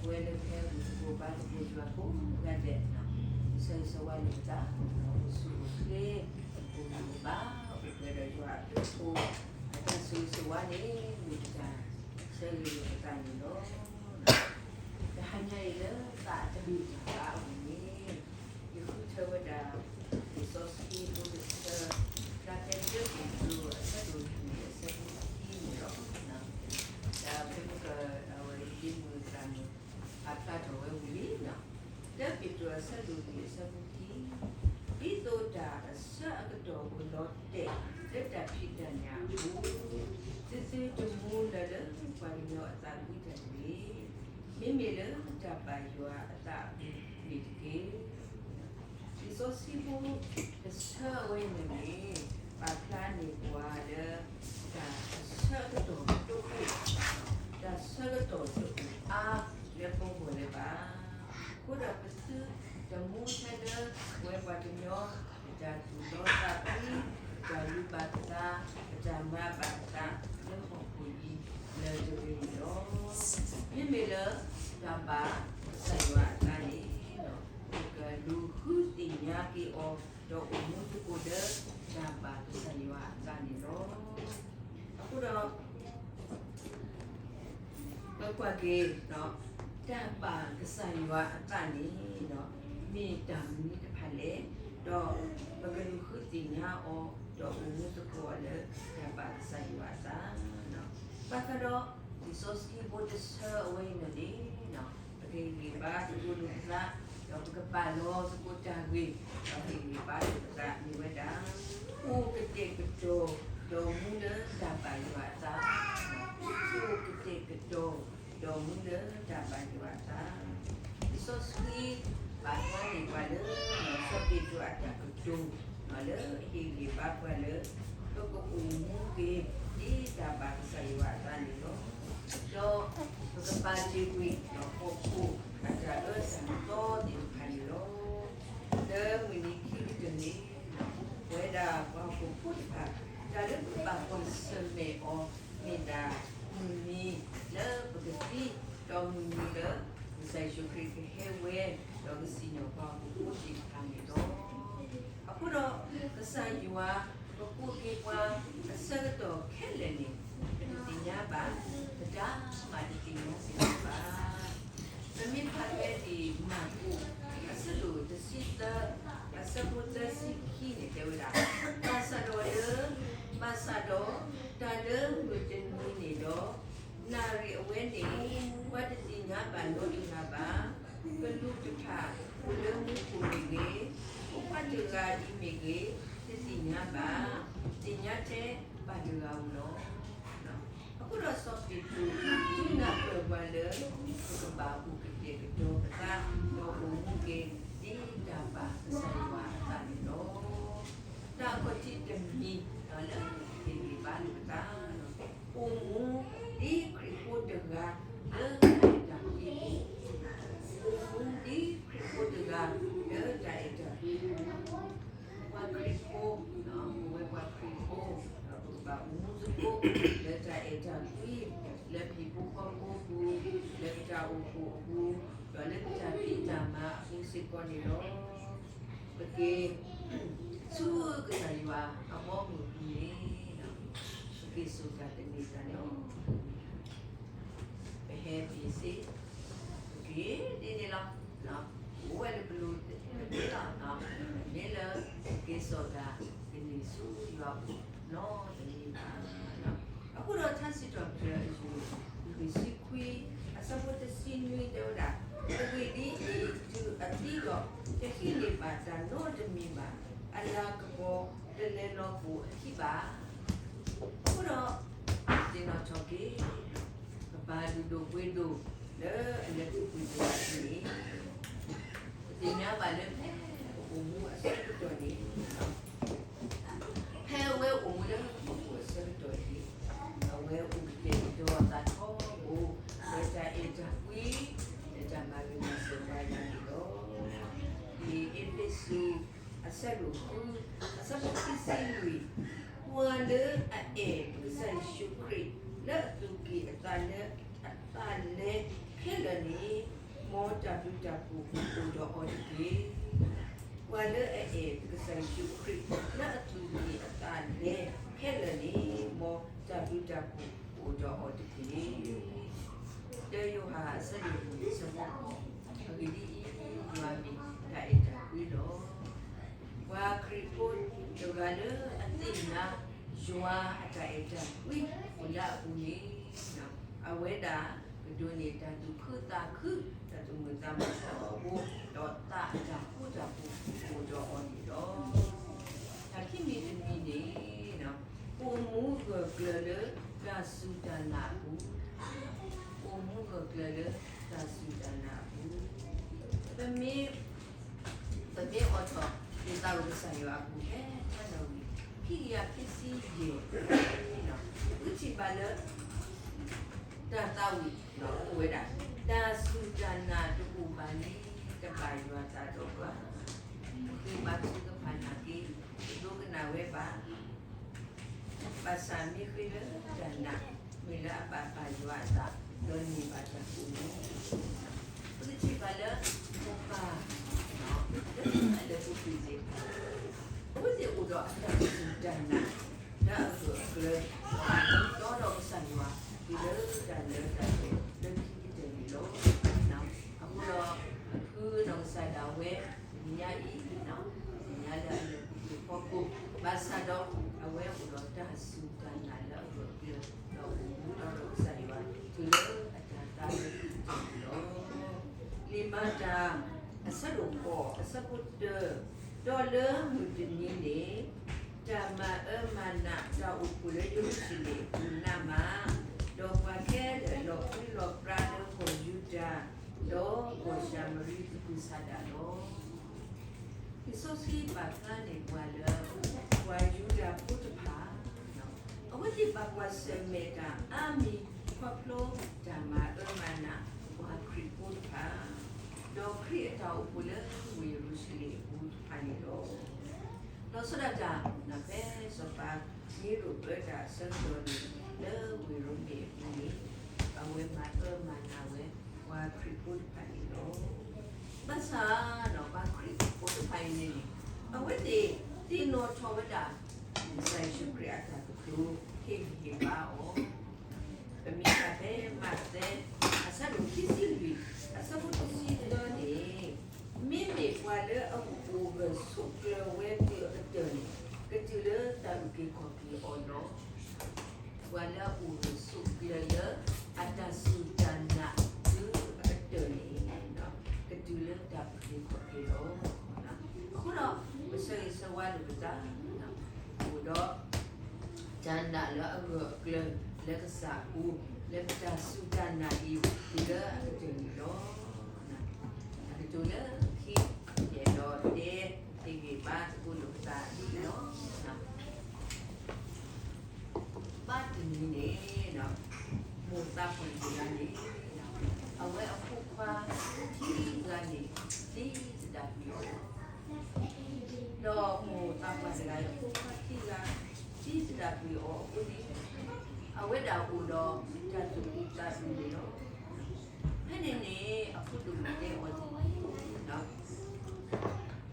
ပဝဲလၢပဟဲဝံသကိးဘါသကိးယွၤကိးဂၤဒဲး, ဆၢဂ့ၤဆၢဝါလိာ်ပသး, အိၣ်ဆူၣ်အိၣ်ချ့, အိၣ်ဂံၢ်အိၣ်ဘါ, အိၣ်ပှဲၤဒီးယွၤအဘျုးအဖှိၣ်, အတၢ်ဆၢဂ့ၤဆၢဝါန့ၣ် မ့ၢ်ပတၢ်ဆၢဂ့ၤလိာ်ပသးန့ၣ်လီၤ. တဟါညါအံၤလၢသးအတမုာ်တၢ်ဘၣ်အဂီၢ်န့ၣ်, ယဃုထၢဝဲဒၣ် လံာ်စီဆှံဖိတဆၢ, တၢ်ဖဲတၢပ့းတရူးအဆၢဒိၣ်လွံၢ်အဆၢဖိခံန့ၣ်လီၤ. တၢ်ဖဲမုၢ်က အဝဲဒ့မုၢ်သးမုၢ် ပာ်ဖျါထီၣ်ဝဲဝံၤလံ, တၢပ့းတရူးအဆၢဒိၣ်လွံၢ်အဆၢဖိခံ, ဒ်သိးတၢ်အဆၢအကတီၢ်အိၣ်လီၤတဲာ်လၢတၢ်ဖံးတၢ်ညၣ်အပူၤ, သုသုတမူလၢၤလၢပှၤကညီအသးကွံတၢ်တဂ့ၤ, မ့မ့ၢ်လၢတၢ်ဘၣ်ယွၤအသးအပူၤန့ၣ်တက့ၢ်. လံာ်စီဆှံဖိတဆၢအဝဲအံၤန့ၣ်န့ၣ်, ပာ်ဖျါန့ၢ်ပှၤလၢ တၢ်အဆၢကတီၢ်တအိၣ်, တၢ်ဆၢကတီၢ်တအိၣ်အါလၢပဂီၢ်လၢၤဘၣ်. အဃိဒီးပသုတမူထဲလၢပဝဲပှၤကညီ ပတၢ်သူၣ်တီသးကွံ, ပတၢ်လူၤဘၣ်ပသး, ပတၢ်မၤဘၣ်ပသးလၢဟီၣ်ခိၣ်အံၤလၢၤတဂ့ၤန့ၣ်လီၤ. မ့မ့ၢ်လၢတၢ်ဘၣ်ကစၢ်ယွၤအသးန့ၣ်, ပကလူၤဃုသ့ၣ်ညါက့ၤအီၤ ဒီးအိၣ်မူသကိးလၢတၢ်ဘၣ်ကစၢ်ယွၤအသးန့ၣ်လီၤ. အဃိဒီး ပကွၢ်က့ၤ တၢ်ဘၣ်ကစၢ်ယွၤအသးန့ၣ် မ့ၢ်တၢ်မနုၤတဖၣ်လဲၣ်, ဒီးပကလူၤဃုသ့ၣ်ညါအီၤ ဒီးအိၣ်မူသကိးအီၤလၢတၢ်ဘၣ်ကစၢ်ယွၤအသး, ဘၣ်ဃးဒီး လံာ်စီဆှံဖိတဆၢအဝဲအံၤန့ၣ်န့ၣ်, ပကဟ့ၣ်ဂံၢ်ဘါသကိးလိာ်ပသး, ဒီးပကပာ်လီၤသကိးတၢ်ဂ့ၢ်, ဒီးဟ့ၣ်ဂံၢ်ဘါလိာ်ပသးမ့ၢ်ဝဲဒၣ် အိၣ်ကတဲာ်ကတီၤ ဒီးမူလၢတၢ်ဘၣ်ယွၤအသး, အိၣ်ကတဲာ်ကတီၤ ဒီးမူလၢတၢ်ဘၣ်ယွၤအသး, လံာ်စီဆှံ ပာ်ဖျါန့ၢ်ပှၤလၢ စီၤပ့းတရူးအတၢ်ကတိၤ လၢအဟ့ၣ်ဂံၢ်ဘါပှၤလၢ ပကအိၣ်မူက့ၤ ဒ်တၢ်ဘၣ်ကစၢ်ယွၤအသးန့ၣ်လီၤ. ဒီးပကပာ်တ့ၢ်ကွံာ် ဟီၣ်ခိၣ်အတၢ်အၢတၢ်သီသ့ၣ်တဖၣ်န့ၣ်လီၤ. လၢမုၢ်နံၤခံကတၢၢ်န့ၣ် ပဝဲဒၣ်ပှၤဟီၣ်ခိၣ်ဖိတဖၣ် တၢ်လၢပဘၣ်ကွၢ်ဆၢၣ်မဲာ်အီၤ မ့ၢ်ဒၣ်မုၢ်နံၤလၢပကသံ, ဒီးမုၢ်နံၤလၢ ကစၢ်ယ့ၣ်ၡူးခရံာ်ကဟဲဝဲ ဒီးကစံၣ်ညီၣ်ပှၤဟီၣ်ခိၣ်ဖိသ့ၣ်တဖၣ်န့ၣ်လီၤ. အဃိဒီး ကစၢ်ယွၤ ပကိးက့ၤပှၤအဆၢကတီၢ်ခဲလၢာ်န့ၣ် ပတသ့ၣ်ညါဘၣ်, ပတၢ်မၤတသ့ၣ်ညါစ့ၢ်ကီးဘၣ်. ပမ့ၢ်ဖးဖဲဒ်မၢ်ကူး အဆၢဒိၣ်တဆံသၢ အဆၢဖိသၢဆံခံန့ၣ်တဲဝဲဒၣ်, ဘၣ်ဆၣ်ဒီးလၢ ဘၣ်ဆၣ်ဒီးတၢ်လၢမုၢ်တနံၤန့ၣ်ဒီး နၣ်ရံၣ်အဝဲန့ၣ် ပှၤတသ့ၣ်ညါဘၣ်နီတဂၤဘၣ်. ကလူးတဖၣ်အိၣ်လၢမူခိၣ်မ့ၢ်ဂ့ၤ, ဖိခွါတဂၤအံၤမ့ၢ်ဂ့ၤ, တသ့ၣ်ညါဘၣ်, သ့ၣ်ညါထဲပၢ်တဂၤဧိၤလီၤ. အဃိဒီးစီၤပ့းတရူး ဒုးနၢ်ပၢၢ်ပှၤလၢ ပကဘၣ်အိၣ်ကတဲာ်ကတီၤပသး ဒီးအိၣ်မူက့ၤ ဒ်တၢ်ဘၣ်ကစၢ်ယွၤအသးန့ၣ်လီၤ. တၢ်ခီၣ်ထံးတမံၤလၢ ဟ့ၣ်ဂံၢ်ဘါလိာ်ပသး အိၣ်မူဒ်ခရံာ်ဖိတဂၤ လၢတၢ်အဲၣ်တၢ်ကွံ, အိၣ်မူဒ်ခရံာ်ဖိတဂၤ လၢတၢ်အဲၣ်တၢ်ကွံ, ပှၤခရံာ်ဖိ, ပဝဲပှၤခရံာ်ဖိ, ဒီးပကဘၣ်အိၣ်မူသကိး လၢတၢ်အဲၣ်တၢ်ကွံ, လၢဟံၣ်ဖိဃီဖိအပူၤ, လၢပတၢ်အိၣ်ဖှိၣ်အပူၤ, ဒီးလၢပတၢ်ဖံးတၢ်မၤအပူၤစ့ၢ်ကီးန့ၣ်လီၤ. ပက့ၤဆူကစၢ်ယွၤအဘီအမုၢ်အပူၤန့ၣ်, ပက့ၤစိာ်တၢ်သန့ၤသးန့ၣ်လီၤ. ပဟဲပ့ၤစ့, ပက့ၤဒ်န့ၣ်လီၤ. အိၣ်ဝဲလၢပလိၤတသ့လီၤ. မ့ၢ်လၢက့ၤစိာ်တၢ်သန့ၤဆူယွၤအပူၤနီတမံၤဘၣ်. အဃိဒီးထါစံးထီၣ်ပတြၢၤအယုၢ် လွံၢ်ဆံခွံ အဆၢဖိတဆံနွံတဲဝဲဒၣ်, အဂ့ၢ်ဒ်အံၤ, တုၤအသံဒီး တဟံးန့ၢ်ဘၣ်တၢ်နီတမံၤဘၣ်, အလၤကပီၤတလဲၤလီၤပိာ်အခံဘၣ်. အဃိဒီး သ့ၣ်နီၣ်ထီၣ်က့ၤ ပပၢ်လုၢ်ဒိၣ်ပှ့ၤဒိၣ်လၢအလဲၤသံကွံာ်တဂၤအံၤန့ၣ်, ပသ့ၣ်ညါဘၣ်လၢဖဲအအိၣ်မူအဆၢကတီၢ်န့ၣ်, ဖဲအဝဲအိၣ်မူလၢဟီၣ်ခိၣ်အဆၢကတီၢ်အံၤန့ၣ်, အဝဲအိၣ်ကတဲာ်ကတီၤအသးထီဘိ လၢတၢ်အဲၣ်တၢ်ကွံ, လၢတၢ်မၤဂ့ၤမၤစၢၤပှၤအဂီၢ်န့ၣ်လီၤ. လံာ်အ့းဖ့းစူးအဆၢဒိၣ်ဃု အဆၢဖိခံဆံလွံၢ်, ပှၤလၢအအဲၣ်ကစၢ်ယ့ၣ်ၡူးခရံာ် လၢအသူၣ်ကံၢ်အသးလၢအသးလဲခဲလၢာ်န့ၣ် မ်တၢ်ဘျုးတၢ်ဖှိၣ်အိၣ်ဒီးအီၤတက့ၢ်. ပှၤလၢအအဲၣ်ကစၢ်ယ့ၣ်ၡူးခရံာ်လၢအသူၣ်ကံၢ်အသးလဲခဲလၢာ်န့ၣ်, မ်တၢ်ဘျုးတၢ်ဖှိၣ်အိၣ်ဒီးအီၤတက့ၢ်. တၢယိၤဟၣ်အဆၢဒိၣ်လွံၢ်အဆၢဖိဃိး, အဂ့ၢ်ဒ်အံၤ, ယွၤမ့ၢ်တၢ်အဲၣ်တၢ်ကွံလီၤ. ပှၤခရံာ်ဖိတဂၤလၢအသ့ၣ်ညါယွၤအတၢ်အဲၣ်တၢ်ကွံအိၣ်လၢအပူၤန့ၣ်, အဝဲဒၣ်ကဒိးန့ၢ်တၢ်သူၣ်ခုသးခု, တၢ်သူၣ်မုာ်သးမုာ်ထီဘိ, ဒီးသးအတၢ်ဃူတၢ်ဖိးအိၣ်ဒီးအီၤန့ၣ်လီၤ. တၢ်ခံမံၤတမံၤန့ၣ်, အိၣ်မူဂၢၢ်ကျၢၤလၢတၢ်စူၢ်တၢ်နာ်အပူၤ, အိၣ်မူဂၢၢ်ကျၢၤလၢတၢ်စူၢ်တၢ်နာ်အပူၤ, ပမ့ၢ် ပမ့ၢ်အိးထီၣ်ဒ်သးဝံၣ်ကစၢ်ယွၤအပူၤ ဖဲတၢ်နီၣ်ဂံၢ် ခံကယၤခံဆံယဲၢ် ပထံၣ်ဘၣ်လၢ တၢ်သးဝံၣ်အိၣ်ဝဲဒၣ်, တၢ်စူၢ်တၢ်နာ်တအိၣ်ဘၣ်န့ၣ် တဘၣ်ယွၤအသးဒီးပှၤ, ဃ့ဘါထုကဖၣ်နာ်က့ၤ, တဒိကနၣ်ဝဲဘၣ် ဘၣ်ဆၣ်မ့ၢ်ဃ့လၢတၢ်နာ်, မ့ၢ်လၢအဘၣ်ဘၣ်ယွၤအသး, ဒီးန့ၢ်ဘၣ်တၢ်ကူၣ်န့ၣ်, ပကထံၣ်ဘၣ်လၢ ပပၢ်လၢအလၢၢ်ပူၤကွံာ်စ့ၢ်ကီး, အဝဲသ့ၣ်အိၣ်ဒီးအတၢ်စူၢ်တၢ်နာ် လၢအဂၢၢ်အကျၢၤ, ဒီးဒီးကစၢ်ယွၤ တုၤလၢတၢ်လၢတၢ်ပှဲၤလၢခံကတၢၢ်န့ၣ်လီၤ. အဃိဒီး အဖုနီၢ်ကစၢ်ဒၣ်ဝဲ တနံၤညါအံၤ, တနံၤညါလၢအလၢၢ်ပူၤကွံာ်ဖီခိၣ်, ဘၣ်ဆၣ်ဒီး အဝဲအိၣ်ဒီးတၢ်စူၢ်တၢ်နာ်လၢအဂၢၢ်အကျၢၤ, ဒီးအိၣ်မူဒီးကစၢ်ယွၤ တုၤလၢအတၢ်သါလၢခံကတၢၢ်န့ၣ်လီၤ. လံာ်မၤတၢ် အဆၢဒိၣ်ဃိး အဆၢဖိတၢ, ဒီးလၢမုၢ်တနံၤန့ၣ် တၢ်မၤအၢမၤနးတၢ်အိၣ်ဖှိၣ်လၢယရူၤၡလ့ၣ်အပူၤနးမး, ဒီးပှၤခဲလၢာ်လီၤပြံလီၤပြါလၢကီၢ်ယူဒၤ, ဒီးကီၢ်ၡၤမရံသကုၤဆးဒးလီၤ. လံာ်စီဆှံဘၣ်ဖျါန့ၢ်ပှၤလၢ ပှၤယူဒၤဖိတဖၣ် အဝဲသ့ၣ်ဘၣ်ကွၢ်ဆၢၣ်မဲာ်တၢ်အါမံၤခီဖျိတၢ်မၤအၢမၤနးပှၤခရံာ်ဖိတဖၣ်, ဒီးခရံာ်အတၢ်အိၣ်ဖှိၣ်လၢဝ့ၢ်ယရူၤၡလ့ၣ်အပူၤတဖၣ်န့ၣ်လီၤ. ဒီးဆၢဒၣ်တၢ် ဖဲစီၤပၤနံၤရိၣ်အၢတၢ်အဆၢကတီၢ်န့ၣ် လၢဝ့ၢ်ရိမ့ၤအပူၤန့ၣ် အဝဲမၤအၢမၤနးဝဲ ပှၤခရံာ်ဖိတဖၣ်န့ၣ်လီၤ. ဘၣ်ဆၣ်ဒီးပှၤခရံာ်ဖိတဖၣ်အံၤန့ၣ်န့ၣ် အဝဲသ့ၣ်သ့ၣ်နီၣ်ထီၣ်ဝဲဒၣ် ကစၢ်ယ့ၣ်ၡူးခရံာ်အတၢ်ကတိၤ ဟ့ၣ်ဂံၢ်ဟ့ၣ်ဘါအီၤ, ပမ့ၢ်ဖးဖဲမးသဲ အဆၢဒိၣ်ခံဆံလွံၢ် အဆၢဖိတဆံသၢန့ၣ်, မ့မ့ၢ်ပှၤလၢအအိၣ်ဂၢၢ်ဆိးကျၢၤဝဲတုၤအကတၢၢ်န့ၣ် ကတုၤလၢတၢ်အုၣ်က့ၤခီၣ်က့ၤအီၤလီၤ. ပှၤလၢအအိၣ်ဂၢၢ်ဆိးကျၢၤလၢအတၢ်စူၢ်တၢ်နာ်တုၤအကတၢၢ်န့ၣ် ကတုၤလၢတၢ်အုၣ်က့ၤခီၣ်က့ၤလီၤ. အဃိဒီး ပဆၢဂ့ၤဆၢဝါလိာ်ပသး အိၣ်ဒီး တၢ်နာ်လၢအဂၢၢ်အကျၢၤလၢကစၢ်အပူၤ, လၢပတၢ်စူၢ်တၢ်နာ်အံၤတုၤလၢအကတၢၢ်န့ၣ်လီၤ. အကတိၤလၢခံ ယအဲၣ်ဒိးတဲဟ့ၣ်ဂံၢ်ဘါသကိးလိာ်ပသးဒ်အံၤလီၤ. ဘၣ်တနံၤန့ၣ် မိၢ်သးပှၢ်တဂၤန့ၣ် အဝဲအဖိခွါခံဂၤန့ၣ် သံသဒၣ်ကွံာ်အီၤ, ဒီးမိၢ်သးပှၢ်တဂၤအံၤ အဖိခွါခံဂၤ သံသဒၣ်ကွံာ်အီၤအဃိန့ၣ် အဝဲဒၣ်အိၣ်ဒီးတၢ်သူၣ်အုးသးအုးန့ၣ်လီၤ. ဖဲန့ၣ်န့ၣ် အဖိဒိၣ်မုၣ်တဲအီၤဒ်အံၤ,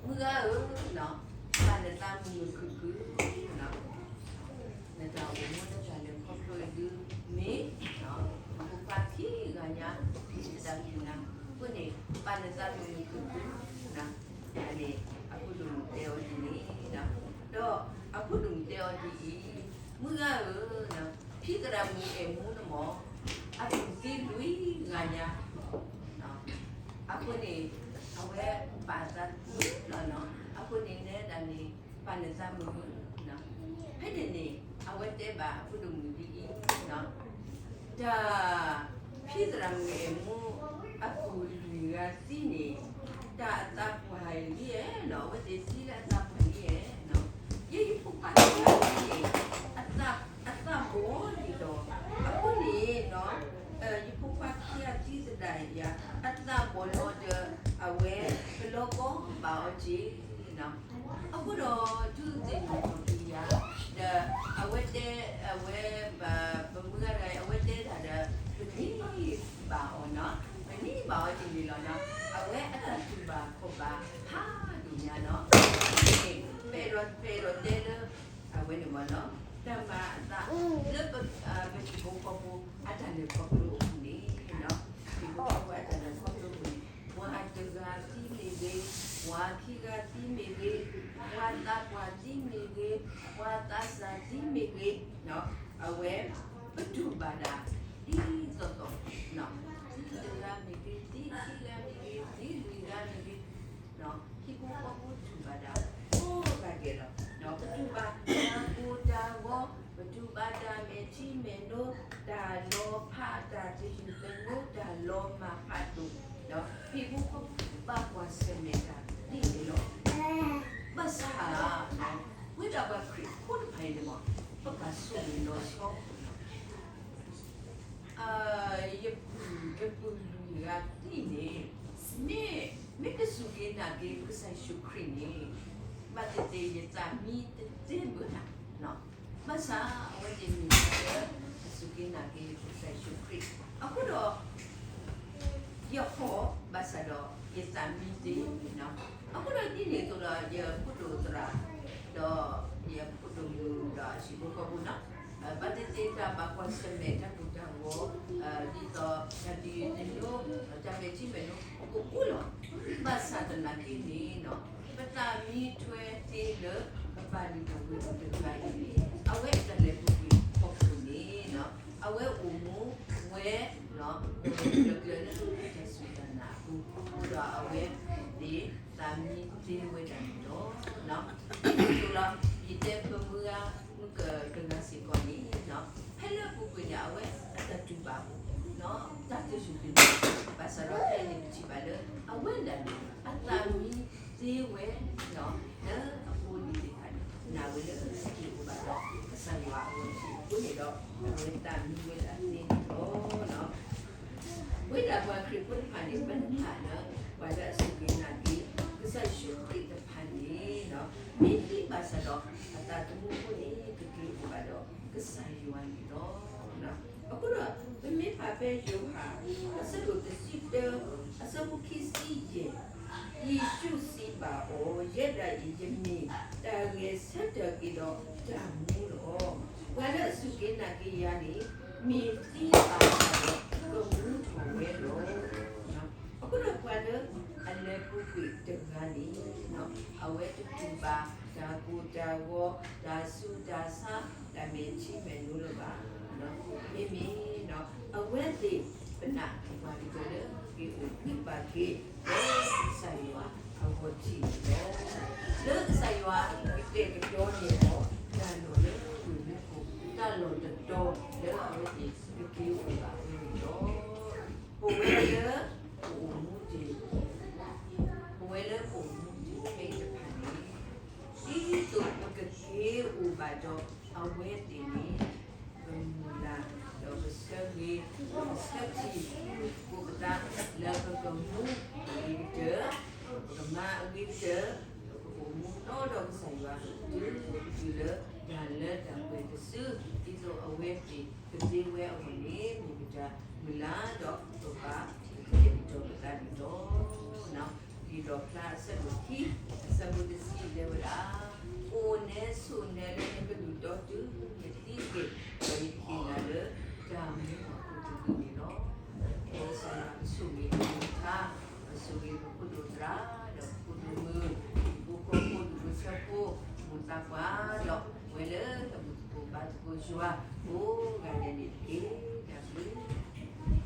မုၢ်ဂၤဧၢ, ပာ်နသးမုာ်မုာ်ခုၣ်ခုၣ် နတၢ်အိၣ်မူလၢတၢ်လဲၤခီဖျိအံၤဒုး မ့ၢ် အဖိခွါခံဂၤညါ သံသဒၣ်ကွံာ်နၤ, အဃိန့ၣ် ပာ်နသးမုာ်မုာ်ခုၣ်ခုၣ် န့ၣ် အဖိဒိၣ်မုၣ်တဲအီၤဒ်န့ၣ်, ဒီးအဖိဒိၣ်မုၣ်တဲအီၤဒ်အံၤ, မုၢ်ဂၤဧၢ, ဖံသရၣ်မုၣ်အဲၣ်မူန့ၣ်မ့ၢ် အပုၢ်သံလွံၢ်ဂၤညါ အဃိန့ၣ် အဝဲပာ်သးမုာ်လီၤနီၤ, အဃိန့ၣ် နဲဒၣ်န့ၣ် ပာ်နသးမုာ်မုာ်, ဖဲန့ၣ်န့ၣ် အဝဲတဲဘၣ်အဖိဒိၣ်မုၣ်ဒ်အံၤ, တၢ် ဖံသရၣ်မုၣ်အဲၣ်မူ အပုၢ်လွံၢ်ဂၤသံန့ၣ် တၢ်အသးပှၢ်လံဧါနီၤ, အဝဲသ့ၣ်သံလၢအသးပှၢ်လံဧါနီၤ, ယဲယဖိခွါခံဂၤသံန့ၣ် အသးဘီၣ်ဒံးလီၤ, အဃိန့ၣ်နီၤ ယဖိခွါခံဂၤသံသဒၣ်ယၤ အသးဘီၣ်လီၤဒီး အဝဲကလီကီဘၣ်အီၤက့ၤနီၤ, အဃိဒီးဒုးသ့ၣ်နီၣ်ထီၣ်က့ၤယၤ ဒီးအဝဲတဲ အဝဲ ပမုၢ်ဂၤတဂၤအံၤ အဝဲတဲတၢ်ဒီး ပနံၤဘၣ်အီၤနီၤ, ပနံၤဘၣ်အီၤဒ်န့ၣ်လီၤနီၤ, ဒီးပအဲၣ်ဒိးတဲလၢ အဝဲန့ၣ်မ့ၢ်နီၤ တၢ်မၤအသးလၢပ ပဟံၣ်ဖိဃီဖိအတၢ်လဲၤခီဖျိအပူၤန့ၣ်, ဟံၣ်ဖိဃီဖိအတၢ်လဲၤခီဖျိအပူၤန့ၣ် ပှၤတဂၤသံမ့ၢ်ဂ့ၤ, ပှၤခံဂၤသံမ့ၢ်ဂ့ၤ, ပှၤသးပှၢ်သံမ့ၢ်ဂ့ၤ, ပှၤသးစၢ်သံမ့ၢ်ဂ့ၤ, အဝဲပတူၢ်ဘၣ်ဒၣ် ဒ်သိးသိး, သံတဂၤမ့ၢ်ဂ့ၤ, သံခံဂၤမ့ၢ်ဂ့ၤ, သံလွံၢ်ဂၤမ့ၢ်ဂ့ၤ, ဟံၣ်ဖိဃီဖိတူၢ်ဘၣ်ဒၣ် ကိးဂၤဒဲးလီၤ. ပတူၢ်ဘၣ်တၢ်ကိၢ်တၢ်ဂီၤ, ပတူၢ်ဘၣ်တၢ်မဲာ်ထံမဲာ်နိ, တၢ်လီၤဖး, တၢ်သယုၢ်သညိ, တၢ်လီၤမၢ်ဖးဒိၣ်, ဟံၣ်ဖိဃီဖိဘၣ်ကွၢ်ဆၢၣ်မဲာ်တၢ်ဒ်န့ၣ်လီၤ. ဘၣ်ဆၣ် ပဝဲဒၣ်ပှၤခရံာ်ဖိတဖၣ်အံၤန့ၣ်မ့ၢ် ပဘၣ်ဆိၣ်ဂ့ၤလီၤဆီ ယပုၢ်ယပုၢ်လွံၢ်ဂၤသံန့ၣ်, မ့ၢ်, မ့ၢ်တစူၢ်က့ၤနာ်က့ၤကစၢ်ယ့ၣ်ၡူးခရံာ်န့ၣ်, ဘၣ်သ့ၣ်သ့ၣ်ယသးမံတသ့ဘၣ်. ဘၣ်ဆၣ်အဝဲသ့ၣ်မ့ၢ်လၢအစူၢ်က့ၤနာ်က့ၤကစၢ်ယ့ၣ်ၡူးခရံာ်, အဃိဒီး ယဟီၣ်, ဘၣ်ဆၣ်ဒီးယသးမံသ့, အဃိဒီးဒ်န့ၣ်အသိးဒီး ယဖိဒိၣ်သရၣ်, ဒီးယဖိဒိၣ်မုၣ်ဒီးအဟံၣ်ဖိဃီဖိန့ၣ်, ဘၣ်သ့ၣ်သ့ၣ်တၢ်ဘၣ်ကွၢ်ဆၢၣ်မဲာ်တၢ်ကိၢ်တၢ်ဂီၤ, ဒ်သိးတၢ်သယုၢ်သညိ, တၢ်မဲာ်ထံမဲာ်နိ, ကအိၣ်လီၤ. ဘၣ်ဆၣ်သနာ်က့န့ၣ်, ပသးမံထွဲသ့လၢ ပပၢ်လုၢ်ပပှ့ၤတဂၤအံၤန့ၣ်, အဝဲအတၢ်လဲၤပူၤကွံာ်ခီဖျိန့ၣ်, အဝဲအိၣ်မူဝဲ ကျၢၤကျၢၤလၢတၢ်စူၢ်တၢ်နာ်အပူၤ, အဃိဒီးအဝဲသ့ၣ်သးမံသ့ဝဲဒၣ်န့ၣ်လီၤ. ဒ်သိးလီၤ, ယတဲပမုၢ်ဂၤမုၢ်ကတဂၤစ့ၢ်ကီးန့ၣ်, ဖဲလၢအပူၤကွံာ်န့ၣ် အဝဲအတၢ်တူၢ်ဘၣ် တၢ်သယုၢ်သညိ, ဘၣ်ဆၣ်ဒီးဖဲန့ၣ်ပထံၣ်ဘၣ်လၢ အဝဲဒၣ်န့ၣ် အသးမံသ့ဝဲ လၢအဖိအလံၤသ့ၣ်တဖၣ်န့ၣ် နာ်ဝဲလၢအတၢ်အိၣ်ဘၣ်ဒီး ကစၢ်ယွၤအဂီၢ်ထံးအဃိန့ၣ်ဒီး အဝဲသးမံဝဲဒၣ်သ့န့ၣ်လီၤ. ပဝဲဒၣ်ပှၤခရံာ်ဖိတဖၣ်န့ၣ် ပနာ်လၢ ပှၤလၢအစူၢ်က့ၤနာ်က့ၤ ကစၢ်ယ့ၣ်ၡူးခရံာ်တဖၣ်န့ၣ် မ့ၢ်သံဘၣ်ဆၣ်ဒီး အသးသမူအဃိန့ၣ် ကက့ၤအိၣ်ဘၣ်ဒီးကစၢ်ယွၤန့ၣ်လီၤ. အဃိဒီး ပမ့ၢ်ဖးဖဲယိၤဟၣ် အဆၢဒိၣ်တဆံတၢ အဆၢဖိခံဆံယဲၢ်, ယ့ၣ်ၡူးစံးဘၣ်အီၤ, ယဲဒၣ်အံၤ ယမ့ၢ်တၢ်ဂဲၤဆၢထၢၣ်က့ၤဒီးတၢ်မူလီၤ. ပှၤလၢအစူၢ်က့ၤနာ်က့ၤယၤန့ၣ် မ့ၢ်သံဘၣ်ဆၣ်ဒီး ကမူထီၣ်ဝဲလီၤ. အဃိဒီးပှၤလၢအလဲၤပူၤကွံာ်တဂၤန့ၣ် အဝဲတတူၢ်ဘၣ်တၢ်ကိၢ်တၢ်ဂီၤ, တၢ်ဆူးတၢ်ဆါ, တၢ်မဲာ်ထံမဲာ်နိလၢၤဘၣ်. မ့မ့ၢ် အဝဲသ့ၣ်ပနာ်ပှၤကတၢၢ်လၢက့ၤအိၣ်ဘှံးဘၣ်က့ၤ လၢကစၢ်ယွၤအဂီၢ်ထံးန့ၣ်လီၤ. လၢကစၢ်ယွၤကတဲာ်ကတီၤန့ၢ်အီၤ တၢ်လီၢ်လၢဝ့ၢ်မူခိၣ် တၢ်လီၢ်တတီၤလၢအဝဲသ့ၣ်ကက့ၤအိၣ်ဘၣ်ဝဲန့ၣ်လီၤ. ပဝဲလၢပအိၣ်မူတ့ၢ်, ပဝဲလၢပအိၣ်မူတ့ၢ်ခဲအံၤတဖၣ်န့ၣ် ဒ်သိးပကက့ၤအိၣ်ဘၣ်ဒီးအဝဲသ့ၣ်န့ၣ် ပမုၢ်လၢ်, ဒီးပဆၢဂ့ၤ, ဒီးပဆၢထံၣ်, ပကိးပသးလၢပကမူအဂ့ၤကတၢၢ်, ပကမၤအဂ့ၤကတၢၢ်, ဒီးပကအိၣ်မူတီဒီးကစၢ်ယွၤ တုၤလၢတၢ်လၢတၢ်ပှဲၤတစု, ဒ်သိးအဝဲသ့ၣ်ကသ့ဝဲအဂီၢ်န့ၣ် မ့ၢ်ပတၢ်မုၢ်လၢ်ဒီးပကဘၣ်ကတဲာ်ကတီၤပသးန့ၣ်လီၤ. လံာ်လီၣ်ဖျါအဆၢဒိၣ်ခံ အဆၢဖိတဆံတဲဝဲဒၣ်, အိၣ်နဲဆိးနဲလၢနကလုၢ်တီတုၤနသံတက့ၢ်, ဒီးယကဟ့ၣ်နၤလၢတၢ်မူအခိၣ်တကလုာ်န့ၣ်လီၤ. ကစၢ်ယွၤကဆိၣ်ဂ့ၤအကလုၢ်ကထါ, ကဆိၣ်ဂ့ၤပဖိဒိၣ်သရၣ်, ဒီးပဖိဒိၣ်မုၣ်, ဖိဃီဖိဒူၣ်ဖိဆၢဖိ, မိၢ်သးပှၢ်, ဒီးပဝဲလၢတၢ်ဘူၣ်သကိးဘါသကိးယွၤ ကိးဂၤဒဲးန့ၣ်တက့ၢ်. တၢ်ဘျုး